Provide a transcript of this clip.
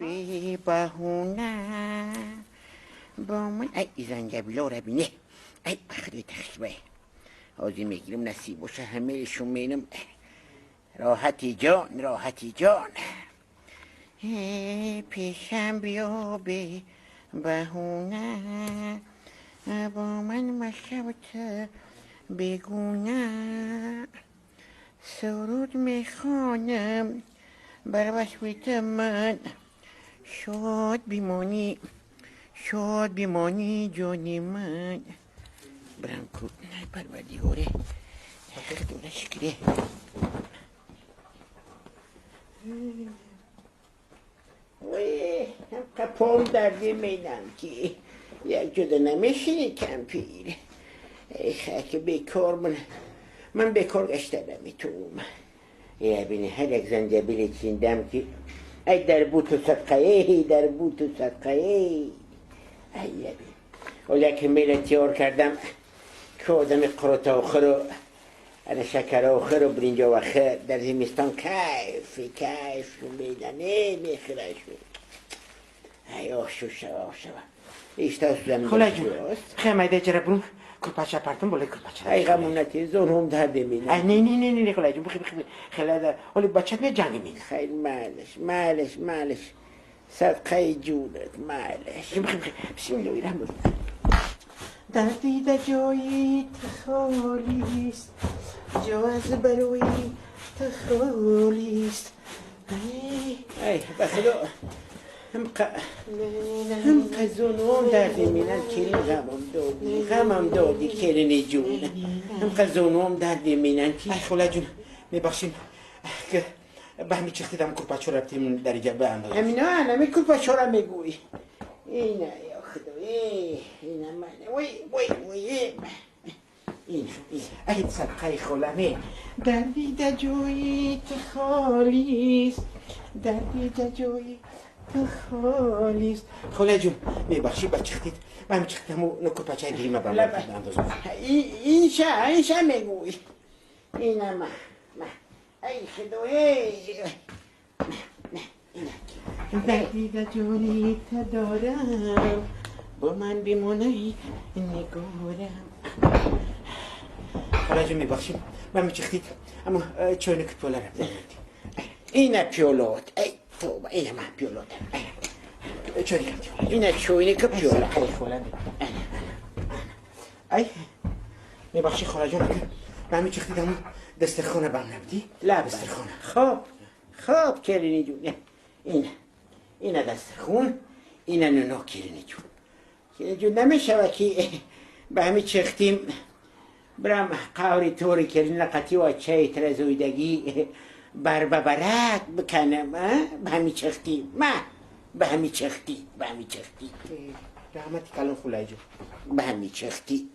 به بهونه با من. ای زنجبیلا را بینه، ای خدای تخیبه حاضی میگیرم نصیب باشه همه شون مینم. راحتی جان، راحتی جان، پیشم بیا به بهونه با من مشبت بگونه. سرود میخوانم بر وصفت من، شاد بیمانی، شاد بیمانی جانی من. برم کو نه پروردگاره، خدا شکره. وی هم پام درده مینم که یک جدا نمیشینی کمپیر. ای خاک بیکار، من بیکار گشته نمیتونم. یه بینی هر یک زنجبیل چیندم که ای در بوت و صدقه، ای در بوت و صدقه. ای بین ولی که میل تیار کردم که آدم قروت آخر و شکر آخر و برنج آخر در زمستان کیف کیف میدنه میخوره شو. ای آه شو شو شو ایشتا سوزم. خاله جون خیلی مایده چرا برون کرپاچه پرتم بوله کرپاچه. ای غمونتی زون هم درده مینه. نه نه نه نه خاله جون بخی بخی خیلی ده ولی بچت می جنگ مینه. خیلی معلش معلش معلش صدقه جونت معلش. بخی بخی بسم الله الرحمن الرحیم. در دیده جایی تخالیست، جا از بروی تخالیست. ای بخدا هم قزونوم دردی مینن کرین غمم دادی، غمم دادی کرین جون. هم قزونوم دردی مینن کی. ای خاله جون میبخشیم که به همی چختیدم کرپاچو رفتیم در اینجا به اندازه. همینا همی کرپاچو را میگوی. اینه یا خدا، اینه من وی وی وی این ای صدقه خالمه. در دیده جایی تخالیست، در دیده جایی خالیست. خاله جون میبخشی بچختید و همین چختم و نکرپچه دیمه به من اندازم. این شه این شه میگوی. اینه من ای خدا ای در دیده جانی تدارم با من بیمانه نگارم. خاله جون میبخشیم من میچختید اما چای نکت پیاله رفت. اینه پیالات ای توبه، اینه من پیالات. چای نکت پیاله. اینه چای نکت پیاله. ای میبخشی خاله جون من میچختید اما دسترخانه بهم نبودی؟ دسترخانه. خب خب کرینی جون، اینه اینه دسترخون، اینه نونا کرینی جون. کرینی جون نمیشوه که به همی چختیم برم قوری توری کرین قطی و چای ترزویدگی بر ببرک بکنم. به همی چختی ما به همی چختی، به همی چختی. رحمتی کلان خولای جون به همی چختی.